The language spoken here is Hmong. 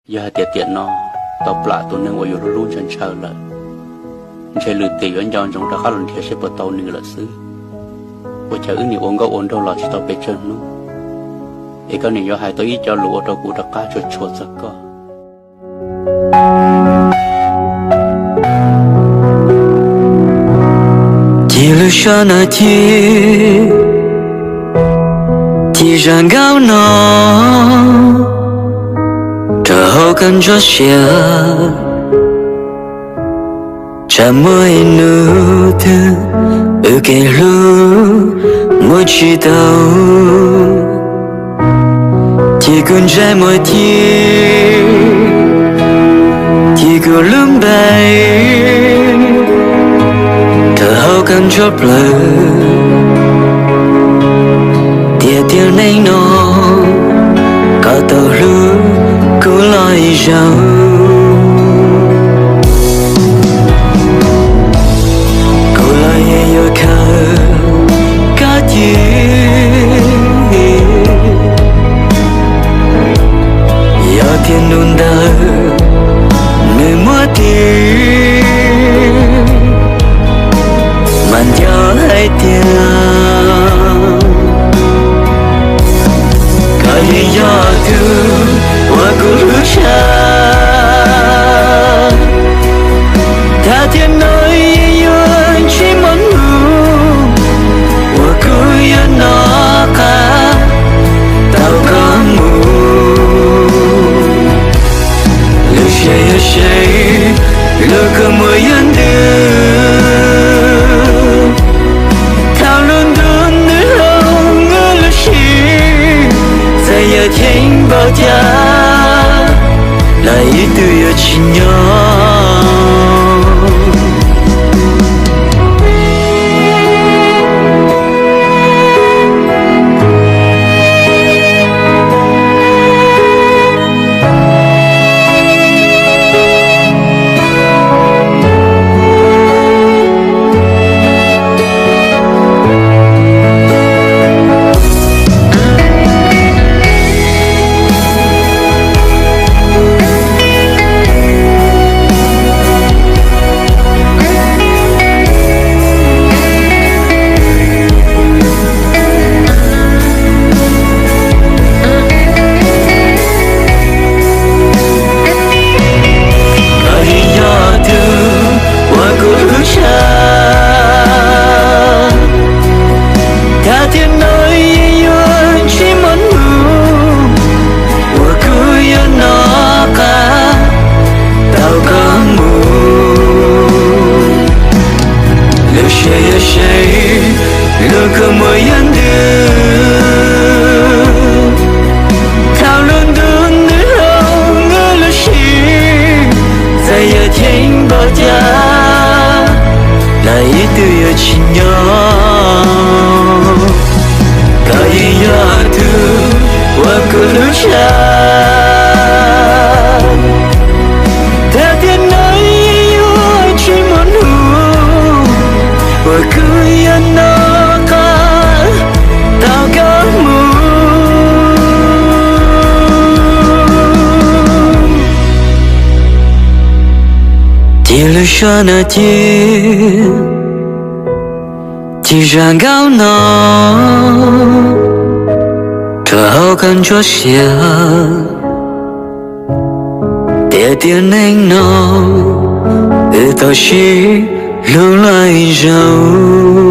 Yog hais tias tiam no tau plam tus neeg uas yus hlub hlub ntshaw ntshaw lawm, ntshe lwm tiam yuav nco ntsoov rov qab los nrhiav seb puas tau nws lawm xwb. Ua cas wb nim ua nkauj ua nraug los tsis tau pes tsawg hnub, es koj nim yuav hais tau ib co lus ua rau kuv rov qab tshua tshua txog koj. Cig lub suab no cig, cig zaj nkauj no rau hauv koj ntsuab sia. Tsam muaj ib hnub twg wb kev hlub muab tsis tau, cig kuv ntsej muag cig, cig kuv lub npe rau hauv koj ntsuab plawv. Tiam tiam neej no koj tau hlub kuv los ib zaug, kuv los yeej yuav khaws koj cig. Yog tias hnub ntawd nws muab tis, mas nco hais tias koj yeej yog tus uas kuv hlub tshaj. Tag tiam no yeej yuav tsis muaj hnub uas kuv yuav nco qab tau koj mus. Lub siab yuav seev, lub kua muag yuav ntws, thaum lub ntuj nws hlub wb lub siab, txawm yuav ceev npaum cas los ib tug yuav tsis nco. Koj yeej yog tus uas kuv hlub tshaj. Tag tiam no yeej yuav tsis muaj hnub uas kuv yuav nco qab tau koj mus. Lub siab yuav seev, lub kua muag yuav ntws, thaum lub ntuj nws hlub wb lub siab, txawm yuav ceev npaum cas los ib tug yuav tsis nco. Koj yeej yog tus uas kuv hlub tshaj. Tag tiam no yeej yuav tsis muaj hnub uas kuv yuav nco qab tau koj mus. Cig lub suab no cig, cig zaj nkauj no rau hauv koj ntsuab sia. Tiam tiam neej no wb tau sib hlub los ib zaug,